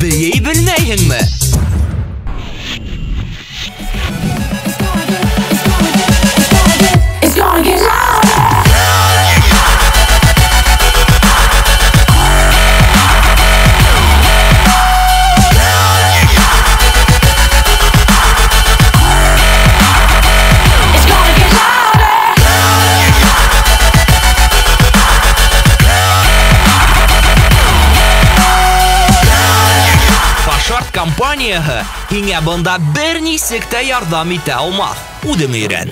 Бейей белмәйһеңме? It's gonna get louder. It's gonna get louder. Пашарт компанияһы һиңә бында бер нисек тә ярҙам итә алмаҫ. Үҙең өйрән.